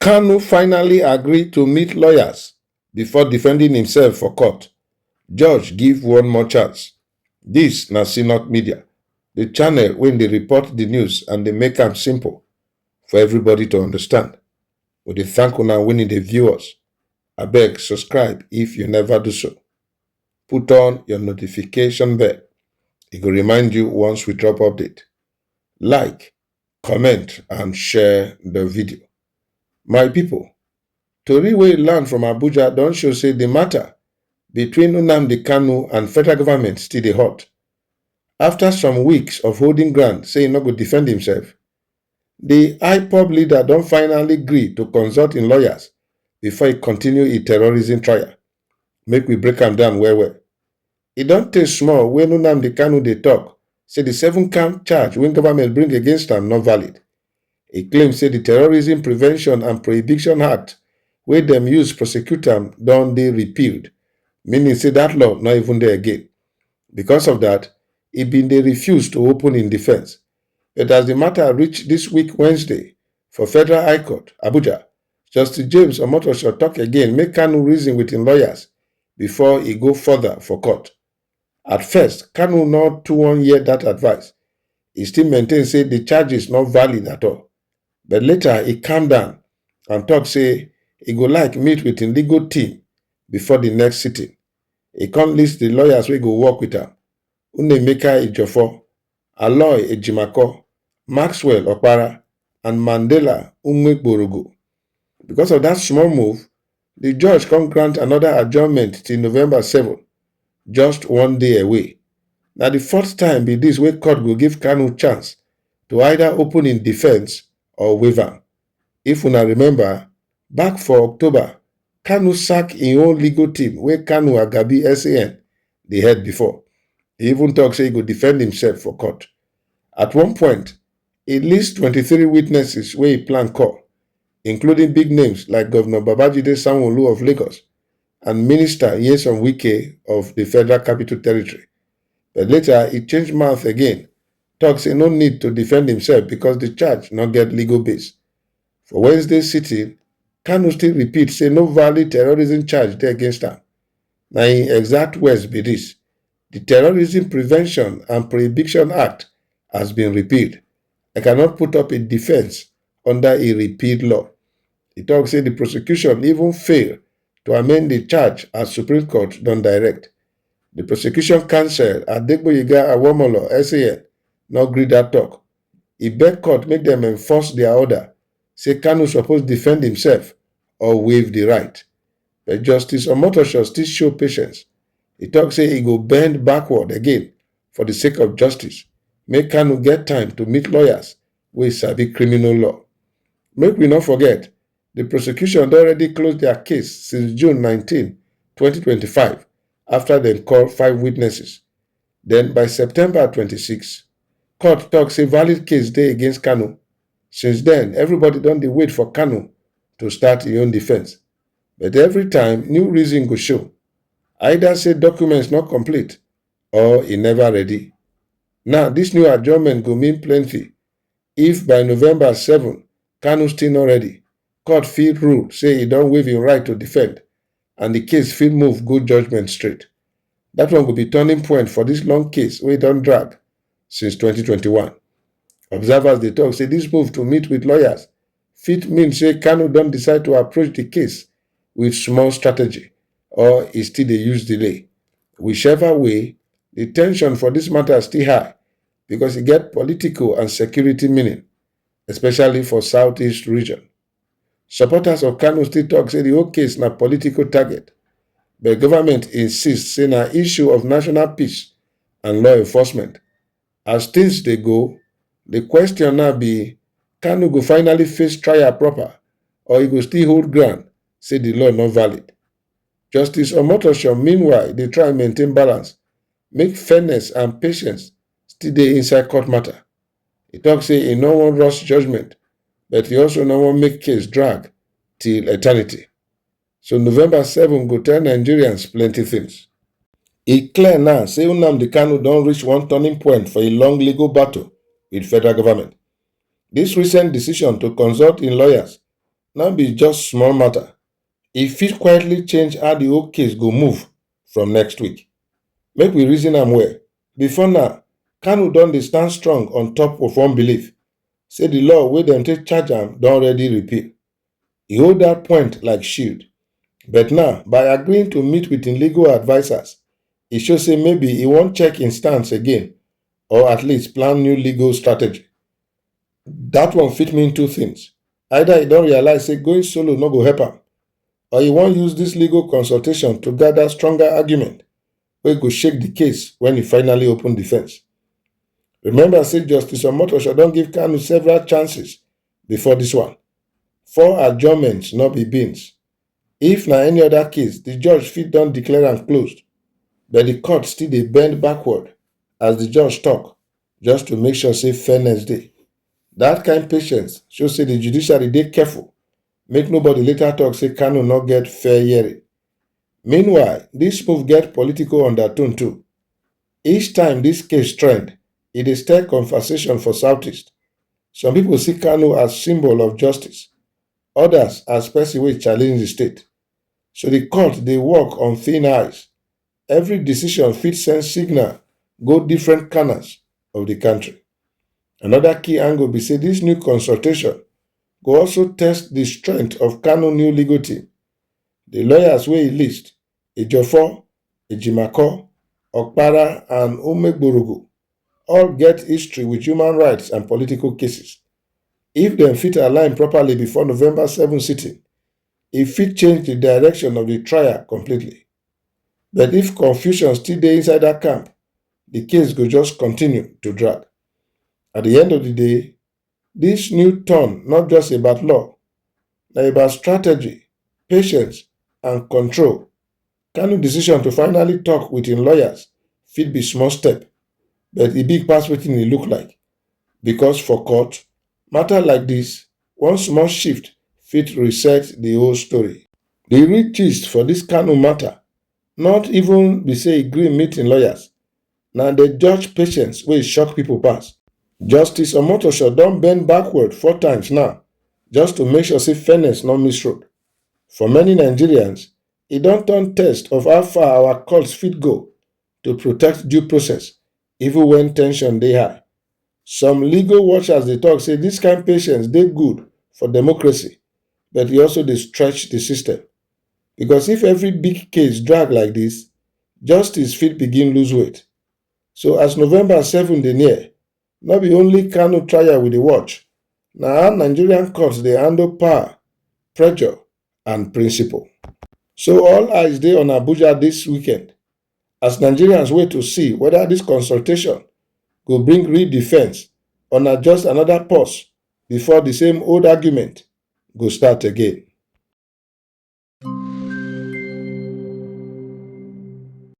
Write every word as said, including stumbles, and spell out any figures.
Kanu finally agree to meet lawyers before defending himself for court. Judge give one more chance. This na Synod Media, the channel wey dey report the news and dey make am simple for everybody to understand. We dey thank una when you dey view us. Abeg, subscribe if you never do so. Put on your notification bell. E go remind you once we drop update. Like, comment, and share the video. My people, tori wey land from Abuja don show say the matter between Nnamdi Kanu and federal government still dey hot. After some weeks of holding ground say he no go defend himself, the ipob leader don finally gree to consult im lawyers before e continue e terrorism trial. Make we break am down well well. E don tey small wey Nnamdi Kanu dey talk say the seven count charge wey government bring against am no valid. E claim say the Terrorism Prevention and Prohibition Act wey dem use prosecute am don dey repealed, meaning say that law no even dey again. Because of that, e bin dey refuse to open im defence. But as the matter reach this week Wednesday for Federal High Court, Abuja, Justice James Omotosho talk again make Kanu reason with im lawyers before e go further for court. At first, Kanu no too wan hear that advice. E still maintain say the charges no valid at all. But later, e calm down and talk say e go like meet with im legal team before the next sitting. E come list the lawyers wey go work with am: Nnaemeka Ejiofor, Aloy Ejimakor, Maxwell Okpara, and Mandela Umegborogo. Because of that small move, the judge come grant another adjournment till November seven, just one day away. Na the fourth time be this wey court go give Kanu chance to either open im defence or waive am. If una remember, back for October, Kanu sack im own legal team wey Kanu Agabi S A N dey head before. E even talk say e go defend himself for court. At one point, e list twenty-three witnesses wey e plan call, including big names like Governor Babajide Sanwo-Olu of Lagos and Minister Nyesom Wike of the Federal Capital Territory. But later, e change mouth again, talk say no need to defend himself because the charge no get legal base. For Wednesday sitting, Kanu still repeat say no valid terrorism charge dey against am. Na im exact words be this: "The Terrorism Prevention and Prohibition Act has been repealed. I cannot put up a defence under a repealed law." E talk say the prosecution even fail to amend the charge as Supreme Court don direct. The prosecution counsel, Adegboyega Awomolo S A N, no gree that talk. E beg court make dem enforce their order, say Kanu suppose defend himself or waive the right. But Justice Omotosho still show patience. E talk say e go bend backward again for the sake of justice, make Kanu get time to meet lawyers wey sabi criminal law. Make we no forget, the prosecution don already close their case since June nineteen, twenty twenty-five, after dem call five witnesses. Then by September twenty-six, court talk say valid case dey against Kanu. Since then, everybody don dey wait for Kanu to start im own defence. But every time, new reason go show. Either say documents no complete or e never ready. Now, this new adjournment go mean plenty. If by November seven, Kanu still no ready, court fit rule say e don waive im right to defend, and the case fit move go judgment straight. That one go be turning point for this long case wey don drag since twenty twenty-one. Observers dey talk say this move to meet with lawyers fit mean say Kanu don decide to approach the case with small strategy, or e still dey use delay. Whichever way, the tension for this matter still high because e get political and security meaning, especially for Southeast region. Supporters of Kanu still talk say the whole case na political target, but government insist say na issue of national peace and law enforcement. As things dey go, the question now be, Kanu go finally face trial proper, or e go still hold ground say the law no valid? Justice Omotosho, meanwhile, dey try maintain balance, make fairness and patience still dey inside court matter. E talk say e no wan rush judgment, but e also no wan make case drag till eternity. So November seven go tell Nigerians plenty things. E clear now say Nnamdi Kanu don reach one turning point for a long legal battle with federal government. This recent decision to consult im lawyers no be just small matter. E fit quietly change how the whole case go move from next week. Make we reason am well. Before now, Kanu don dey stand strong on top of one belief, say the law wey dem take charge am don already repeal. E hold that point like shield. But now, by agreeing to meet with im legal advisers, e show say maybe e wan check im stance again, or at least plan new legal strategy. That one fit mean two things. Either e don realize say going solo no go help am, or e wan use this legal consultation to gather stronger argument wey go shake the case when e finally open defense. Remember say Justice Omotosho don give Kanu several chances before this one. Four adjournments no be beans. If na any other case, the judge fit don declare am closed, but the court still dey bend backward, as the judge talk, just to make sure say fairness dey. That kind patience show say the judiciary dey careful, make nobody later talk say Kanu no get fair hearing. Meanwhile, this move get political undertone too. Each time this case trend, e dey stir conversation for Southeast. Some people see Kanu as symbol of justice, others as person wey challenge the state. So the court dey work on thin ice. Every decision fit send signal go different corners of the country. Another key angle be say this new consultation go also test the strength of Kanu new legal team. The lawyers wey e list, Ejiofor, Ejimakor, Okpara and Umegborogo, all get history with human rights and political cases. If dem fit align properly before November seven sitting, e fit change the direction of the trial completely. But if confusion still dey inside that camp, the case go just continue to drag. At the end of the day, this new turn not just about law, na about strategy, patience, and control. Kanu decision to finally talk with im lawyers fit be small step, but e big pass wetin e look like. Because for court, matter like this, one small shift fit reset the whole story. The real gist for this Kanu matter, not even be say e gree meet im lawyers, na the judge patience wey shock people pass. Justice Omotosho don bend backward four times now, just to make sure say fairness no miss road. For many Nigerians, e don turn test of how far our courts fit go to protect due process, even when tension dey high. Some legal watchers dey talk say this kind patience dey good for democracy, but e also dey stretch the system. Because if every big case drag like this, justice fit begin lose weight. So as November seven dey near, no be only Kanu trial we dey watch, na how Nigerian courts dey handle power, pressure, and principle. So all eyes dey on Abuja this weekend, as Nigerians wait to see whether this consultation go bring real defense or na just another pause before the same old argument go start again.